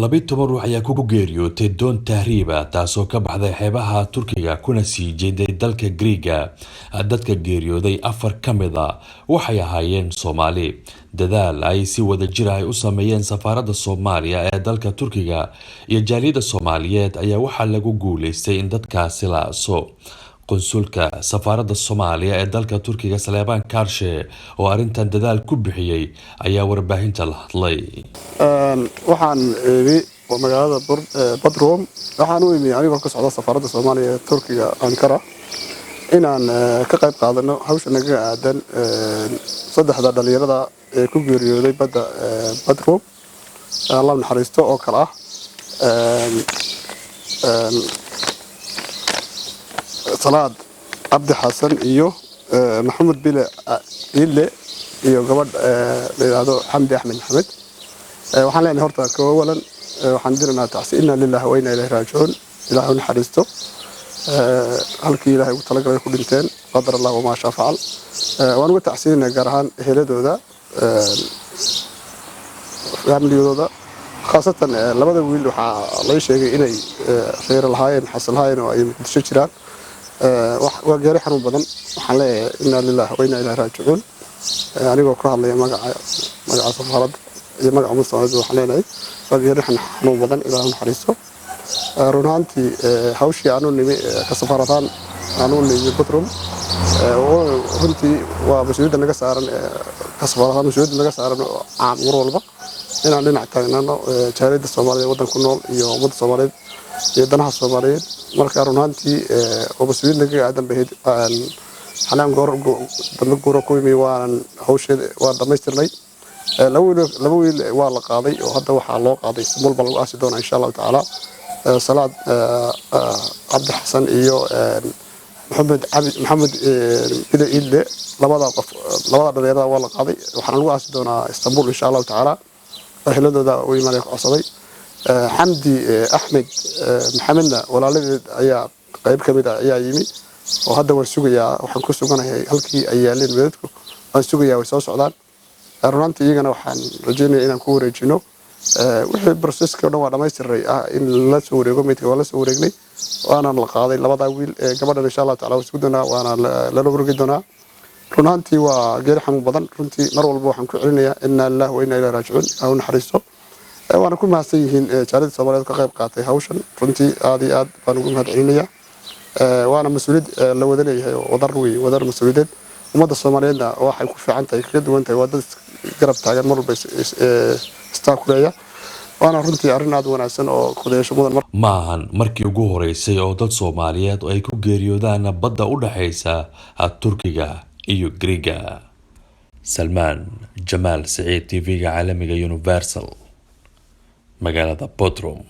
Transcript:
12 ruux ayaa ku geeriyootay doon tahriiba, taasoo ka baxday xeebaha Turkiga kuna sii jeeday dalka Griiga. Dadka geeriyooday afar ka mid a waxay ahaayeen Soomaali. Dadaal ay si wada jir ay u sameeyeen safaaradda Soomaaliya ee dalka Turkiga iyo jaaliyadda Soomaaliyeed ayaa waxaa lagu guuleystay in dadkaasi la aaso. Qunsulka safaaradda Soomaaliya ee dalka Turkiga, Saleebaan Kaarshe, oo arrintan dadaal ku bixiyey, ayaa warbaahinta la hadlay. Waxaan imi magaalada Bodrum. Waxaan u imi anigoo ka socda safaaradda Soomaaliya ee Turkiga, Ankara, inaan ka qayb qaadano hawsha naga aadan saddexda dhalinyarada ee ku geeriyooday badda Bodrum, Allah naxariisto, oo kale ah Salaad Cabdi Xasan iyo Maxamed Bile Ile iyo gabadh la yidhaahdo Xamdi Axmed Maxamed. Waxaan leenahay horta kawalan waxaan diranaa tacsi. Inna lillahi wa inna ilayhi raajicuun. Ilaahay u naxariisto, halkii Ilaahay ugu talagalay ku dhinteen. Qadar Allah wamaa shaa facal. Waan uga tacsiinayna gaar ahaan eheladooda, familiyadooda, khaasatan labada wiil. Waxaa laga sheegay inay reer lahaayeen, xasan lahaayeen oo ay Muqdisho jiraan. Waa geeri xanuun badan. Waxaan leeyahay inna lillahi wa inna ilayhi raajicuun. Anigoo ku hadlaya magaca safaaradda iyo magaca ummadda Soomaaliyeed, waxaan leenahay waa geeri xanuun badan. Ilaahu naxariisto. Run ahaantii, hawshii aanu nimi ka safaarataan aanu nimi Bodrum runtii waa mas-uuliyadda naga saaran ka safaarataan, mas-uuliyadda naga saaran caam mar walba inaan dhinac taagnaano jaaliyadda Soomaaliyeed waddan ku nool iyo ummadda Soomaaliyeed iyo danaha Soomaaliyeed. Marka run ahaantii oo mas-uuliyad naga aadan bahayd xanaan goor dambe guuro ku yimi, waanan hawsheeda waan dhammaystirnay. Laba wiil waa la qaaday oo hadda waxaa loo qaaday Istanbul baa lagu aasi doonaa, insha Allahu tacaala. Salaad Cabdi Xasan iyo Maxamed Cabdi Maxamed Bile Iidle, labada qof, labada dhalinyarada waa la qaaday, waxaana lagu aasi doonaa Istanbul, insha Allahu tacaala. Eheladooda u imaanaya ku codsaday. Xamdi Axmed Maxamedna walaaladeed ayaa qayb ka mid ah ayaa yimi oo hadda waan sugayaa. Waxaan ku suganahay halkii ay yaaleen meedadku, waan sugayaa, way soo socdaan. Runtii iyagana waxaan rajeynaya inaan ku wareejino. Wixii processkii o dhan waa dhamaystiray ah in la soo wareego meydka, waa la soo wareegnay, waana la qaaday labadaa wiil. Gabadhan insha Allahu tacala waa sugi doonaa, waana lala wareegi doonaa. Run ahaantii waa geeri xanuun badan. Runtii mar walba waxaan ku celinayaa inna lillahi wa inna ilayhi raajicuun. Ilaahu naxariisto. Waana ku mahadsan yihiin jaaliyadda Soomaaliyeed ka qayb qaatay hawshan. Runtii aad iyo aad baan ugu mahad celinayaa. Waana mas-uuliyad la wada leeyahay oo wadar wey, wadar mas-uuliyadeed. Ummadda Soomaaliyeedna waxay ku fiican tahay, kaga duwan tahay, waa dad garab taagan mar walba, istaakuleeya. Waana runtii arrin aad u wanaagsan oo kudaysho mudan. Ma ahan markii ugu horeysay oo dad Soomaaliyeed oo ay ku geeriyoodaan badda u dhexaysa Turkiga iyo Griiga. Salmaan Jamaal Siciid, TV-ga caalamiga Universal, magaalada Bodrum.